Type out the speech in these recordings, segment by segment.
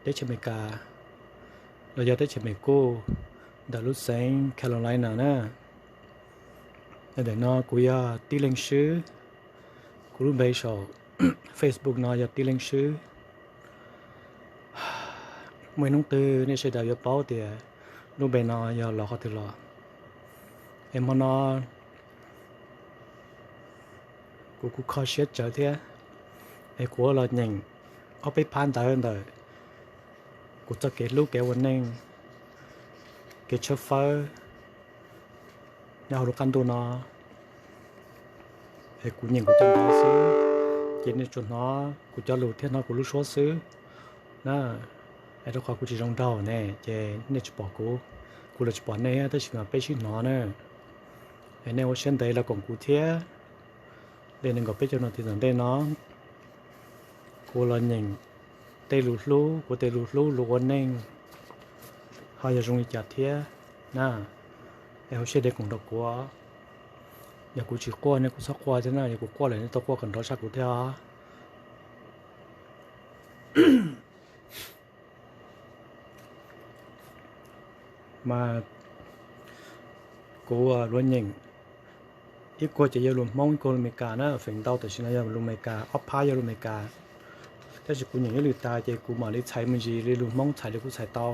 teb chaws Amelikas los yog teb chaws Mekub, ntawm lub xeev Carolina na. Ntawm no kuv yog tib leeg swb, kuv lub npe saum Facebook no yog tib leeg swb. Muaj ib hnub twg nej sawv daws yuav paub tias lub npe no yog los qhov twg los. Es hmo no kuv kuj kho siab tsawv thiab, es kuv los nyeem ob peb phab ntawv ntawm kuv txoj kev hlub kev ua neej, kev tshawb fawb nyob hauv lub qab ntuj no. Es kuv nyeem kuv cov ntawv xwb, ces nej tsuas hnov kuv cov lus thiab hnov kuv lub suab xwb na. Es rau qhov kuv tsis zoo nraug ne ces nej tsis pom kuv, kuv los tsis pom nej, tab sis mas peb sib hnov na. Es nej ua siab ntev los koom kuv thiab. Li nees nkaum peb caug nas this tom ntej no, kuv los nyeem tej lus hlub, kuv tej lus hlub lus ua neej ho yog zoo li cas thiab na. Es ua siab ntev koom nrog kuv. Yog kuv tsis quaj nej kuj txhob quaj thiab na, yog kuv quaj lawm nej tau quaj kom nrov tshaj kuv thiab os. Mas kuv luag nyeem, ib kuag ces yog lus Hmoob, ib kuag lus Amelikas na, feem ntau tam sim no yog lus Amelikas, ob phab yog lus Amelikas. Tab sis kuv nyeem ib lwm tas ces kuv mam li txhais me ntsis li lus Hmoob txhais li kuv txhais tau.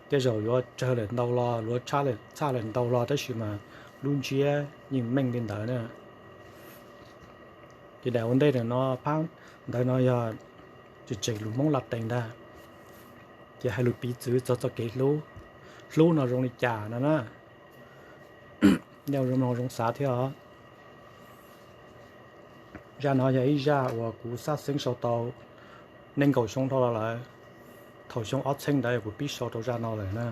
Tej zaum yuav tsawg lawm ntau los, yuav tshaj lawm ntau los, tab sis mas lub ntsiab yeej meej li ntawd na. Ces daim ua ntej ntawm no, phab ntawd no yog tseem tseem lus Hmoob Latees ntag. Ces hais lus piv txwv txog txoj kev hlub, hlub no zoo li cas no na. Nej ua zoo mloog zoo xav thiab os. Zaj no yog ib zaj uas kuv xab xeeb sau tau nees nkaum xyoo dhau los lawm. Thaum xyoo ob txheeb ntawd kuv pib sau rau zaj no lawm na.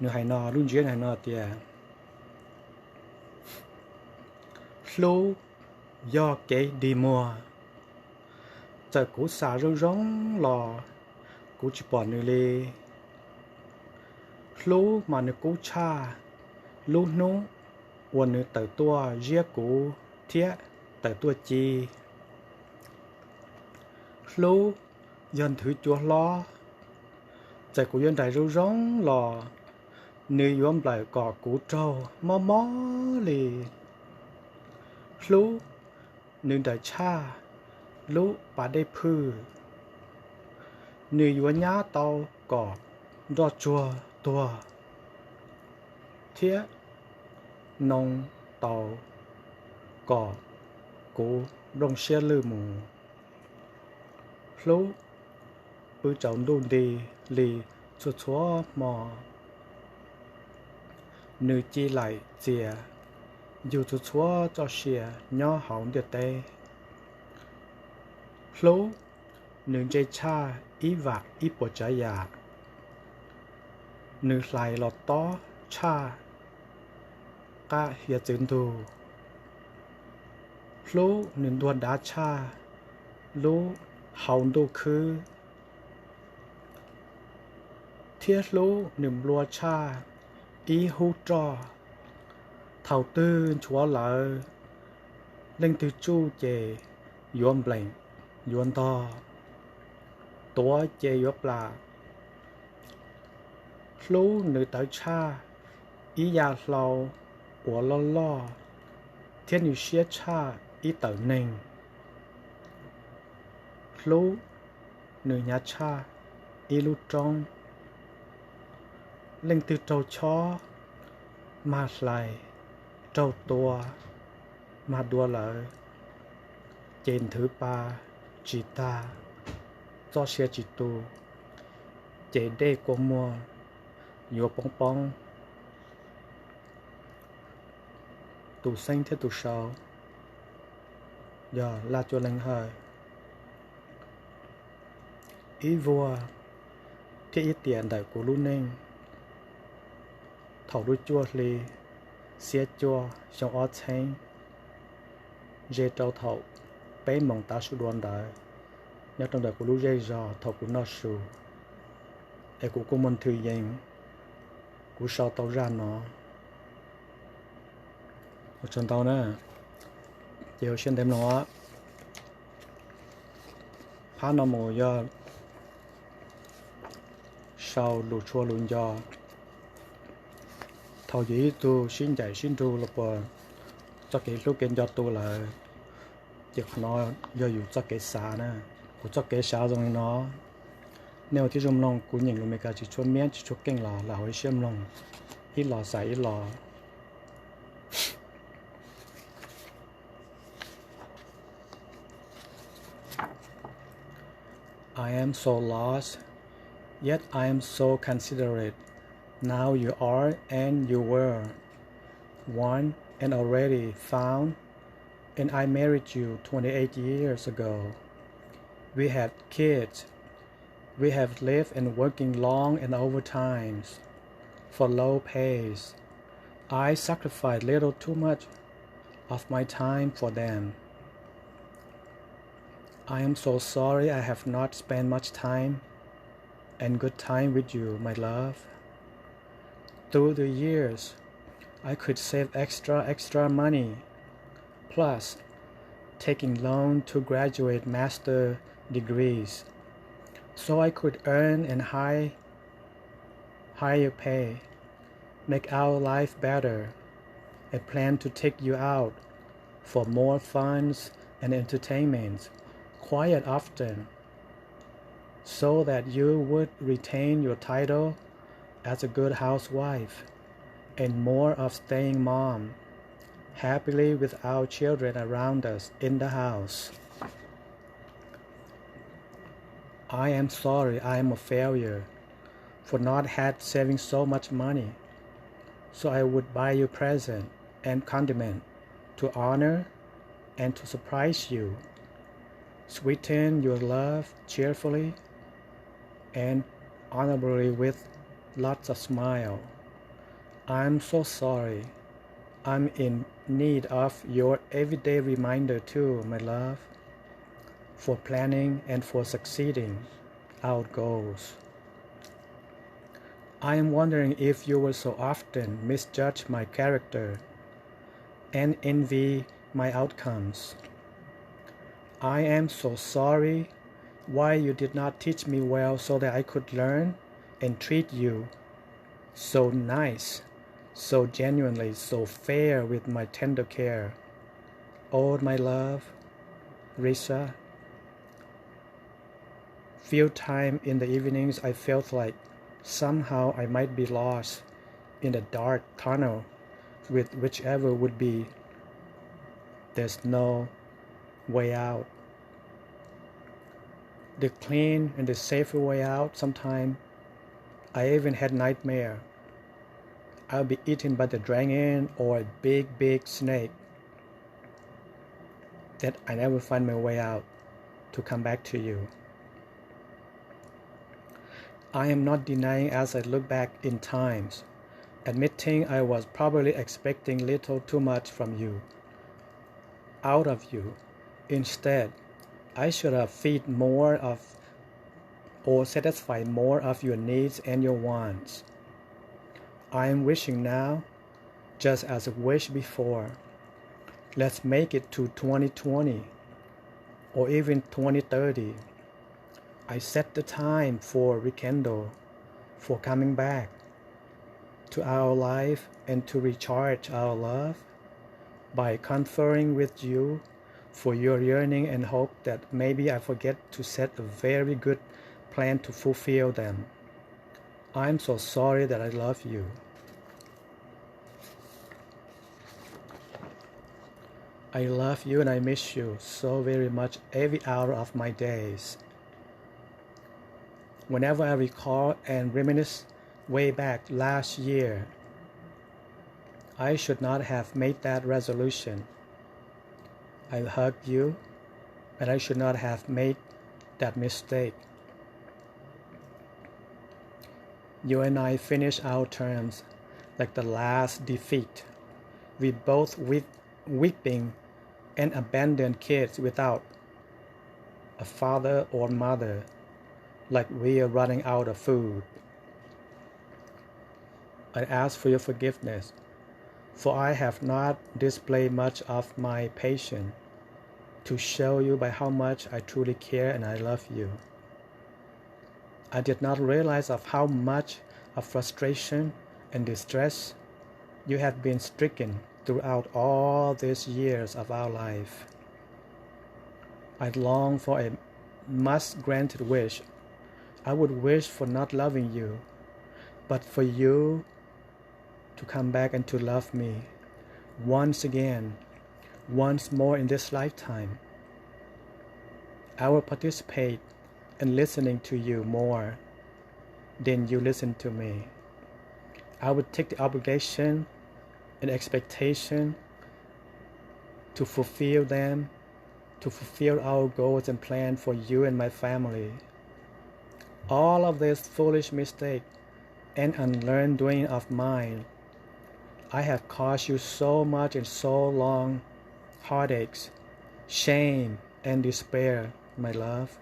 Nws hais no, lub ntsiab hais no tias, hlub yog kev dig muag, txawm kuv xav zoo zoo los kuv tsis pom nws li. Hlub mas nws kub tshaj lub hnub uas nws tawm tuaj ziab kuv thiab tawm tuaj ci. Hlub yog nthwv cua hlob, txawm kuv yuav nraim zoo zoo los nws yuav nplawm kom kuv raug mob mob li. Hlub nws nrawm tshaj lub pas dej phwj, nws yuav nyab tau kom nroj tsuag tuag thiab noo tau kom kuv nplooj siab lwj mus. Hlub pw tsaus ntuj nti li txhua txhua hmo, nws ci laim txias yug txhua txhua txoj sia nyob hauv ntiaj teb. Hlub nws ntse tshaj ib vam ib puas tsav yam, nws hlais los tob tshaj qab hiav txwv ntug. Hlub nws ntuag dav tshaj lub hau ntuj khwb, thiab hlub nws nplua tshaj ib hub roj. Thaum twg nchuav lawm, leej twg tsuj ces yuav npleem yuav ntog, tuav ces yuav plam. Hlub nws tawv tshaj ib yam hlau uas loj loj, thiab nws siab tshaj ib tawm neeg. Hlub nws hnyav tshaj ib lub roob, leej twg raug chob mag hlais, raug tua mag dua lawm, ces nthwv pa tsis tag, txoj sia tsis tu, ces dej kua muag yuav poob poob. Tus xeeb thiab tus sau yog Laj Cuaj Leeg Hawj. Ib vuag thiab ib tiam ntawm kuv lub neej, thaum lub cuaj hli xiab cuaj xyoo ob txheeb, ze rau thaum peb moos tav su dua ntawd, nyob rau ntawm kuv lub zej zog thaum kuv noj su, es kuv kuj muaj nthwv yees, kuv sau tau zaj no. Ua tsaug ntau na, ces ua siab ntev mloog os. Qab no mus yog sau lus tshua lus nco. Thaum yus ib tug sib ncaim sib nrug los puas txoj kev hlub kev nco tu lawm, ces qhov no yog yus txoj kev xav na. Kuv txoj kev xav zoo li no. Nej ua tib zoo mloog, kuv nyeem lus Meskas tsis tshua miab tsis tshua keej los lam hauv ib siab mloog, ib los xav ib los. I am so lost, yet I am so considerate. Now you are and you were. One and already found, and I married you twenty-eight years ago. We had kids. We have lived and working long and overtimes for low pays. I sacrifice little too much of my time for them. I am so sorry I have not spent much time and good time with you, my love. Through the years, I could save extra, extra money, plus taking loan to graduate master degrees, so I could earn an high, higher pay, make our life better, and plan to take you out for more funs and entertainments quite often, so that you would retain your title as a good housewife and more of staying mom, happily with our children around us in the house. I am sorry I am a failure for not had saving so much money, so I would buy you present and condiment to honor and to surprise you, sweeten your love cheerfully and honorably with lots of smile. I'm so sorry. I'm in need of your everyday reminder too, my love, for planning and for succeeding our goals. I am wondering if you will so often misjudge my character and envy my outcomes. I am so sorry why you did not teach me well so that I could learn and treat you so nice, so genuinely, so fair with my tender care. Oh, my love, Risa. Few time in the evenings I felt like somehow I might be lost in the dark tunnel with whichever would be. There's no way out. The clean and the safer way out, sometime I even had nightmare I'll be eaten by the dragon or a big, big snake, that I never find my way out to come back to you. I am not denying as I look back in times, admitting I was probably expecting little too much from you, out of you. Instead, I should have feed more of or satisfy more of your needs and your wants. I am wishing now, just as I wished before. Let's make it to twenty twenty or even twenty thirty. I set the time for rekindle, for coming back to our life and to recharge our love by conferring with you for your yearning and hope that maybe I forget to set a very good plan to fulfill them. I'm so sorry that I love you. I love you and I miss you so very much every hour of my days. Whenever I recall and reminisce way back last year, I should not have made that resolution. I hug you, and I should not have made that mistake. You and I finished our terms like the last defeat. We both weep, weeping and abandoned kids without a father or mother, like we are running out of food. I ask for your forgiveness, for I have not displayed much of my patience. to show you by how much I truly care and I love you. I did not realize of how much of frustration and distress you have been stricken throughout all these years of our life. I long for a much granted wish. I would wish for not loving you, but for you to come back and to love me once again, once more in this lifetime. I will participate in listening to you more than you listen to me. I will take the obligation and expectation to fulfill them, to fulfill our goals and plan for you and my family. All of this foolish mistake and unlearned doing of mine, I have caused you so much and so long heartaches, shame, and despair, my love.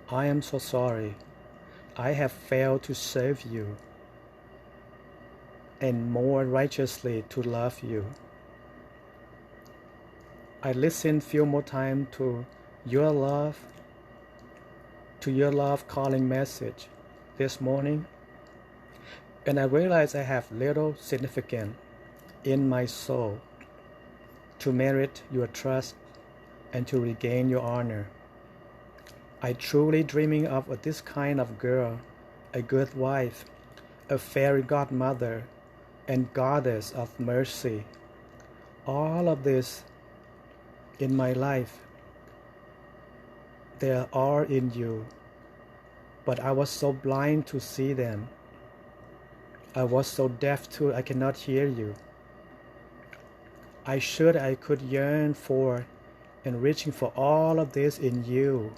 I am so sorry. I have failed to serve you and more righteously to love you. I listened few more times to your love, to your love calling message this morning, and I realize I have little significance in my soul to merit your trust and to regain your honor. I truly dreaming of this kind of girl, a good wife, a fairy godmother, and goddess of mercy. All of this in my life, they are in you, but I was so blind to see them. I was so deaf too, I cannot hear you. I should, I could yearn for and reaching for all of this in you,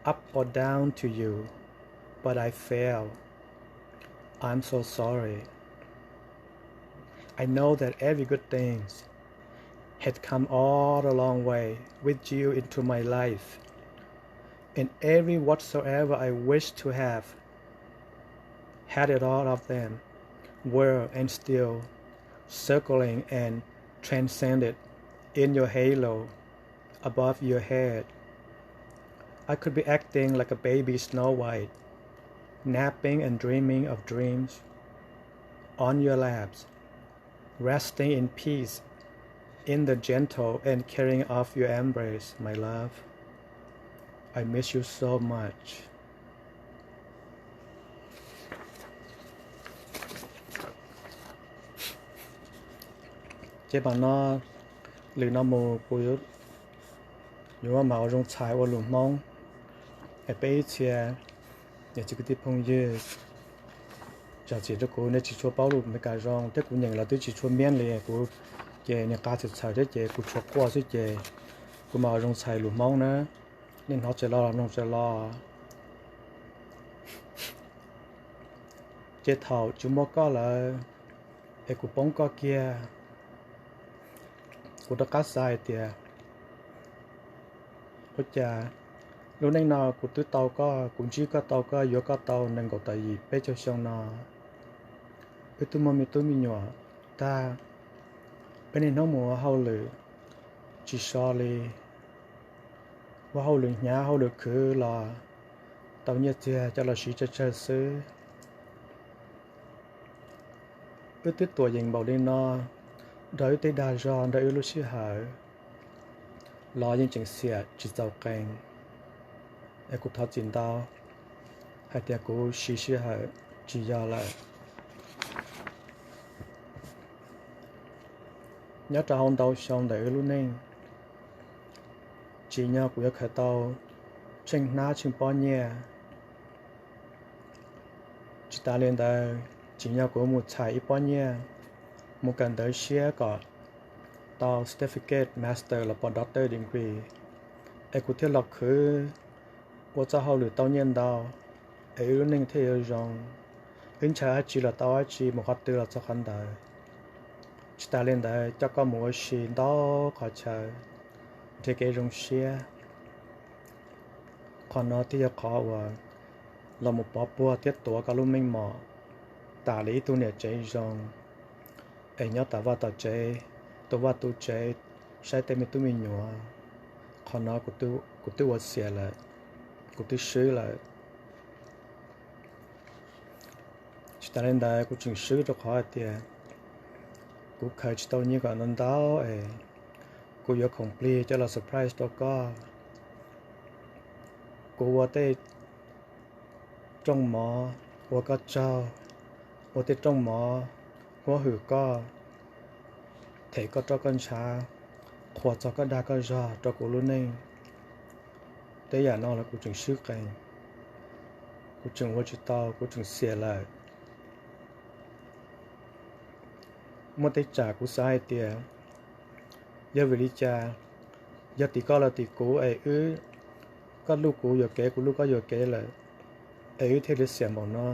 up or down to you, but I fail. I'm so sorry. I know that every good things had come all a long way with you into my life, and every whatsoever I wish to have had it all of them were and still circling and transcended in your halo above your head. I could be acting like a baby Snow White, napping and dreaming of dreams on your laps, resting in peace in the gentle and caring of your embrace, my love. I miss you so much. Ces mam no, lwm no mus kuv yuav mam ua zoo txhais ua lus Hmoob es peb ib txhia niam txiv kwv tij phooj ywg zam txim rau kuv, nej tsis tshua paub lus Meskas zoo thiab kuv nyeem los twb tsis tshua miab li kuv, ces niag qab txhawm txhawm thiab ces kuv tshuav quaj xwb ces kuv mam ua zoo txhais lus Hmoob na. Nej hnov tsawg los mloog tsawg los. Ces thaum tsis muaj koj lawm es kuv poob koj kiag, kuv rov qab xav hais tias ua cas lub neej no kuv twb tau koj, kuv ntsib koj tau koj, yuav koj tau nees nkaum tawm yim peb caug xyoo no, wb twb muaj me tub me nyuam tag, wb niaj hnub mus ua hauj lwm tsis so li, ua hauj lwm hnyav hauj lwm khwv los tau nyiaj txiag coj los siv tsawg tsawg xwb. Wb twb tuam yeem npaum li no, nrog wb tej dag zog nrog wb lub sij hawm los yeej tseem xiam tsis txaus qee. Es kuv thov txim ntau hais tias kuv siv sij hawm tsis yog lawm. Nyob rau hauv ntau xyoo ntawm wb lub neej, tsim nyog kuv yuav khaws tau tsheej hnab tsheej pob nyiaj. Tsis tas li ntawd, tsim nyog kuv mus txhais ib pob nyiaj mus kawm ntawv siab kom tau certificate master los pom doctor degree, es kuv thiaj los khwv ua txoj hauj lwm tau nyiaj ntau, es wb lub neej thiaj yuav zoo. Wb ntshaw dab tsi los tau dab tsi, mus qhov twg los txog qhov ntawd. Tsis tas li ntawd, coj koj mus ua si ntau qhov chaw, nrhiav kev zoo siab. Qhov no thiaj yog qhov uas los mus pov puag thiab tuav koj lub meej mom tas li ib tug niam tsev zoo, es nyob tom vaj tom tsev, tu vaj tu tsev, saib tej me tub me nyuam, Qhov no kuv twb ua xiam lawm, kuv twb swb lawm. Tsis tas li ntawd kuv tseem swb rau qhov hais tias kuv khaws tsis tau nyiaj kom ntau ntau es kuv yuav khoom plig coj los surprise rau koj. Kuv ua tej rooj mov ua koj tsaug, ua tej rooj mov huab hwm koj, them koj roj koj ntshav, qhuas txog koj dag koj zog rau kuv lub neej. Tej yam no los kuv tseem swb qees, kuv tseem ua tsis tau, kuv tseem xiam lawm. Muaj tej tsam kuv xav hais tias yog vim li cas, yog tim koj los tim kuv es wb, koj luj kuv yuam kev, kuv luj koj yuam kev lawm, es wb thiaj li xiam npaum no,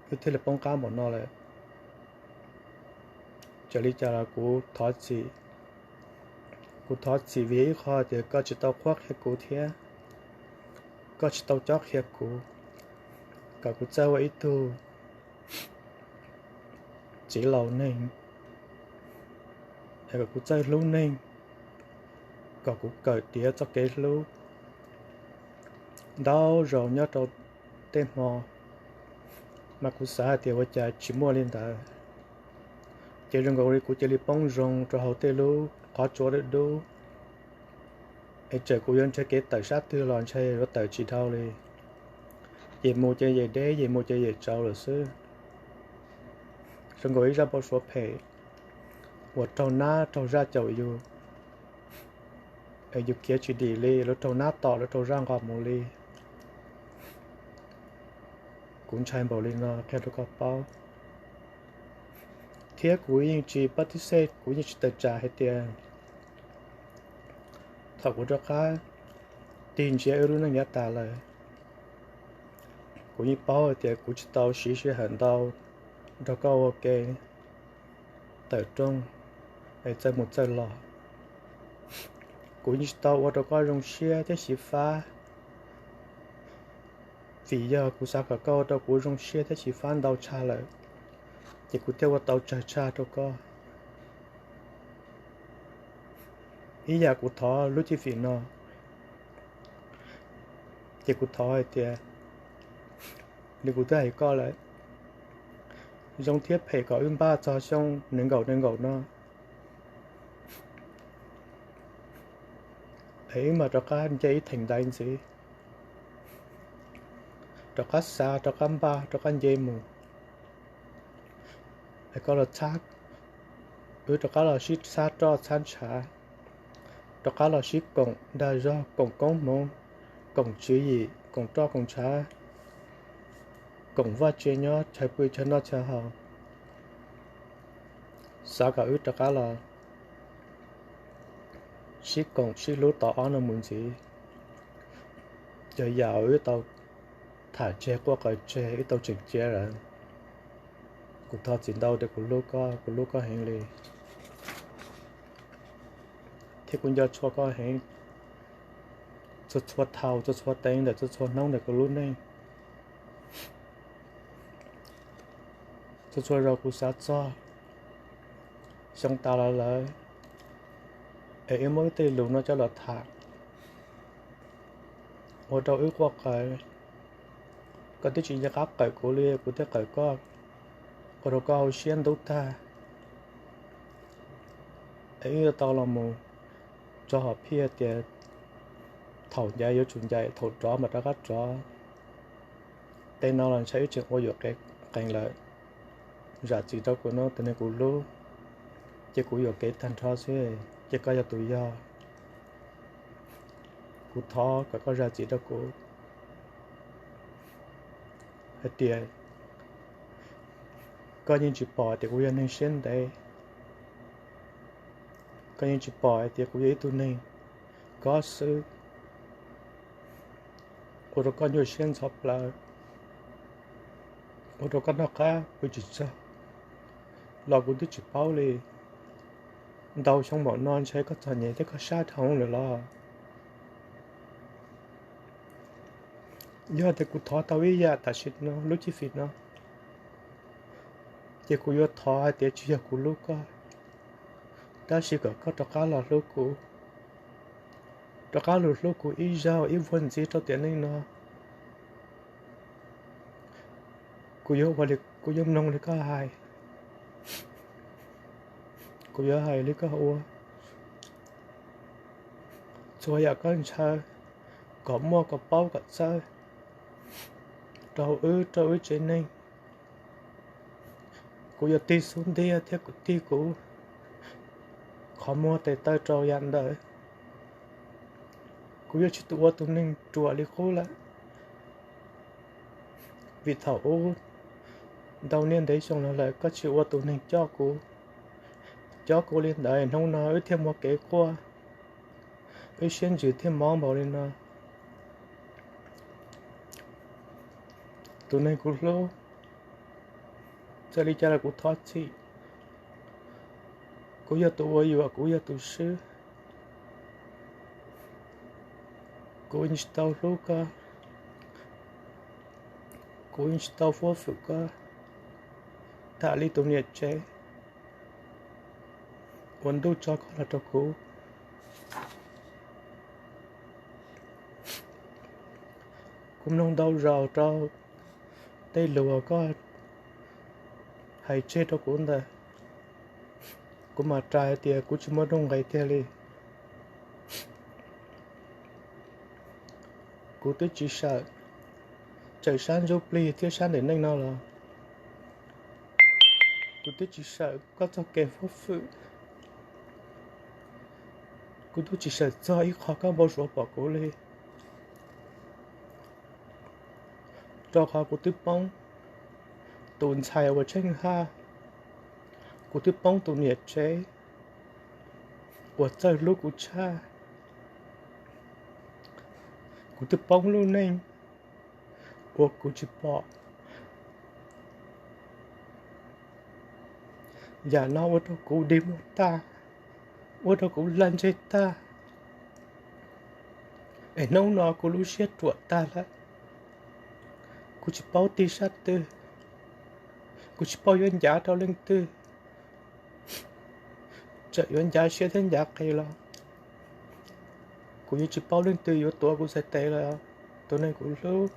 wb thiaj li poob qab npaum no lawm. Txawm li cas los kuv thov txim, kuv thov txim vim ib qho tias koj tsis tau qhuab qhia kuv thiab koj tsis tau cob qhia kuv, kom kuv txawj ua ib tug txiv laus neeg, es kom kuv txawj hlub neeg, kom kuv kawm tiav txoj kev hlub. Ntau zaus nyob rau tej hmo mas kuv xav hais tias ua cas tsis muaj li ntawd, ces zoo nkaus li kuv cia li poob zoo rau hauv tej lub qhov tsua dub dub, es txawm kuv yuav nrhiav kev tawm sab twg los ntshe yuav tawm tsis dhau li. Yem mus ces yem deb, yem mus ces yem tsaus lawm xwb. Zoo nkaus ib zaj npau suav phem uas raug nab raug zaj caum yus, es yus khiav tsis dim li, lawv raug nab tom, lawv raug zaj nqos mus li. Kuv ntshai npaum li no qhia rau koj paub, thiab kuv yeej tsis pab tib xej, kuv yeej tsis tawm tsam hais tias thaum kuv rov qab tig ntsia wb lub neej yav tas lawm, kuv yeej paub hais tias kuv tsis tau siv sij hawm ntau nrog koj ua ke tawm rooj es txawj mus txawj los. Kuv yeej tsis tau ua rau koj zoo siab thiab xyiv fab, vim yog kuv xav kom koj ua rau kuv zoo siab thiab xyiv fab ntau tshaj lawm, ces kuv thiaj ua tau tsawg tshaj rau koj. Ib yam kuv thov lub cib fim no, ces kuv thov hais tias, li kuv twb hais koj lawm, zoo thiab phem kom wb npaj txog xyoo nees nkaum nees nkaum no, es wb mam rov qab nce ib theem ntaiv ntxiv, rov qab xav, rov qab npaj, rov qab nce mus. Es koj los txhab, wb rov qab los sib txhab roj txhab ntshav, rov qab los sib koom dag zog, koom koob hmoov, koom tswv yim, koom roj koom ntshav, koom vaj tse nyob chaw pw chaw noj chaw haus. Xav kom wb rov qab los sib koom sib hlub tom ob no mus ntxiv, cov yam uas wb tau tham tseg quaj qaws tseg, wb tau tseem cia lawm. Kuv thov txim ntau tias kuv hlub koj, kuv hlub koj heev li, thiab kuv nco tshua koj heev. Txhua txhua thaum, txhua txhua teev ntawm txhua txhua hnub ntawm kuv lub neej, txhua txhua zaus kuv xav txog xyoo tas los lawm, es wb muab wb tej lus no coj los tham, ua rau wb quaj qaws. Koj twb tsis nco qab qawm kuv li, kuv thiaj qawm koj, ua rau koj hauv siab ntub tag. Es wb yuav tau los mus tso hom phiaj tias thaum ncaim yuav tsum ncaim, thaum rov mas rov qab rov. Tej no los ntshai wb tseem ua yuam qees lawm. Zam txim rau kuv no, tus neeg kuv hlub, ces kuv yuam kev tag nrho xwb, ces koj yog tus yog. Kuv thov kom koj zam txim rau kuv hais tias koj yeej tsis pom tias kuv yog neeg siab ntev, koj yeej tsis pom hais tias kuv yog ib tug neeg kob xwb, ua rau koj nyuaj siab ntxhov plaws, ua rau koj noj qab pw tsis tsaug los kuv twb tsis paub li. Ntau xyoo npaum no ntshe koj txom nyem thiab koj sab dhau lawm los? Yog tias kuv thov tau ib yam tam sim no lub cib fim no, ces kuv yuav thov hais tias tsis yog kuv hlub koj, tab sis kom koj rov qab los hlub kuv. rov qab los hlub kuv ib zaug ib vuag ntxiv rau tiam neej no. Kuv yuav ua li, kuv yuav mloog li koj hais, kuv yuav hais li koj ua. Txhua yam koj ntshaw, kom muaj kom paub kom txawj rau wb, rau wb tsev neeg. Kuv yuav tig xub ntiag thiab kuv tig kuv qhov muag tes taw rau yam ntawd. Kuv yuav tsis ua tus neeg ruam li qub lawm, vim thaum ub ntau niaj ntev xyoo no lawm koj tsis ua tus neeg coj kuv, coj kuv li ntawd, hnub no wb thiaj muaj kev quaj, wb siab ntsws thiaj mob npaum li no. Tus neeg kuv hlub, txawm li cas los kuv thov txim. Kuv yog tus ua yuam, kuv yog tus swb. Kuv tsis tau hlub koj, kuv tsis tau fuab fwm koj, tham li tus niam tsev uas ntuj tso koj los rau kuv. Kuv mloog ntau zaus rau tej lus uas koj hais tseg rau kuv ntawd, kuv mam ras hais tias kuv tsis muaj nuj nqis tiag li. Kuv twb tsis sawm tsawm sab ntsuj plig thiab sab ntawm neej no los, kuv twb tsis sawm koj txoj kev fuab fwm, kuv twb tsis sawm txog ib qho koj npau suav pom kuv li. Rau qhov kuv twb poob tus ntxhais uas tsheej haj, kuv twb poob tus niam tsev uas txawj hlub kuv tshaj, kuv twb poob lub neej uas kuv tsis pom. Yam no ua rau kuv dig muag tag, ua rau kuv lag ntseg tag. Es hnub no kuv lub siab ruam tag lawm, kuv tsis paub tig sab twg, kuv tsis paub yuav ncav rau leej twg, txawm yuav ncav siab thiab ncav qis los kuv yuav tsis paub leej twg yuav tuav kuv txhais tes lawm, tus neeg kuv hlub.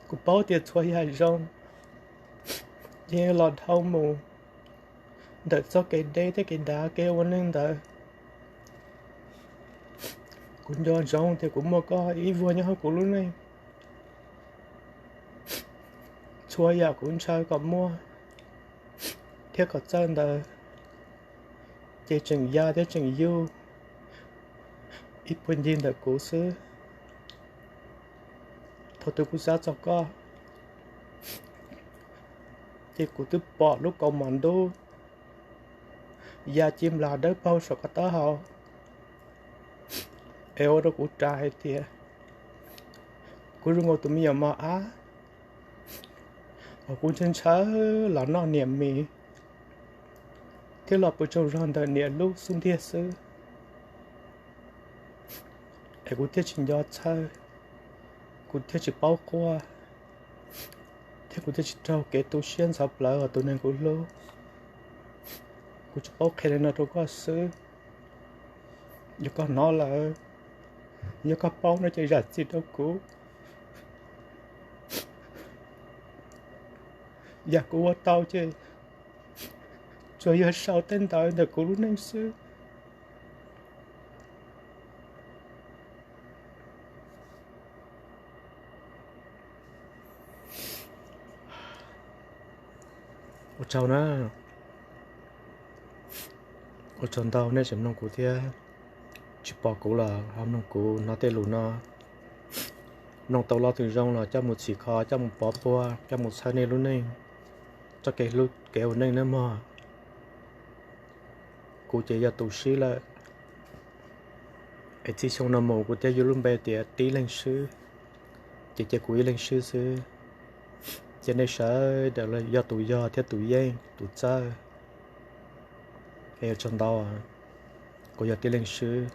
Kuv paub tias txhua yam zoo yeej los dhau mus ntawm txoj kev deb thiab kev dav kev ua neej ntawd. Kuv nco ntsoov tias kuv muaj koj ib vuag nyob hauv kuv lub neej. Txhua yam kuv ntshaw kom muaj thiab kom txawj ntawd, ces tseem ya thiab tseem yug ib puag ncig ntawm kuv xwb. Thaum twg kuv xav txog koj, ces kuv twb pom lub kaus mom ntub ya ci nplas dawb paug saum ko taub hau, es ua rau kuv ras hais tias kuv zoo nkaus tus me nyuam mos ab uas kuv ntshaw ntshaw los noj niam mis thiab los pw tsaug zog ntawm niam lub xub ntiag xwb. Es kuv thiaj tsis nco txhawj, kuv thiaj tsis paub quaj, thiab kuv thiaj tsis raug kev tu siab ntxhov plawv os tus neeg kuv hlub. Kuv tsuas paub qhia li no rau koj xwb. Yog koj hnov lawm, yog koj paub no ces zam txim rau kuv. Yam kuv ua tau ces tsuas yog sau tej ntawv ntawm kuv lub neej xwb. Ua tsaug na, ua tsaug ntau nej tseem mloog kuv thiab. Tsis pom kuv los ho mloog kuv hnov tej lus no, mloog tau lo twg zoo los coj mus txhim kho, coj mus pov puag, coj mus txhawb nej lub neej, txoj kev hlub kev ua neej nawb mog. Kuv ces yog tus swb lawm, es txij xyoo no mus kuv thiaj yuav lub npe tias tib leeg swb, ces cia kuv ib leeg swb xwb. Ces nej sawv daws yog tus yog thiab tus yeej tus txawj. Es ua tsaug ntau, kuv yog tib leeg swb.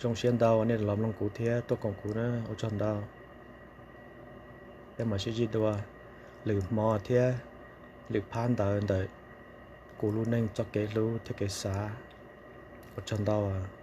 Zoo siab ntau nej los mloog kuv thiab tuaj koom kuv na, ua tsaug ntau. Peb mam sib ntsib dua lwm hmo thiab lwm phab ntawv ntawm kuv lub neej txoj kev hlub thiab kev xav. Tsaug ntau.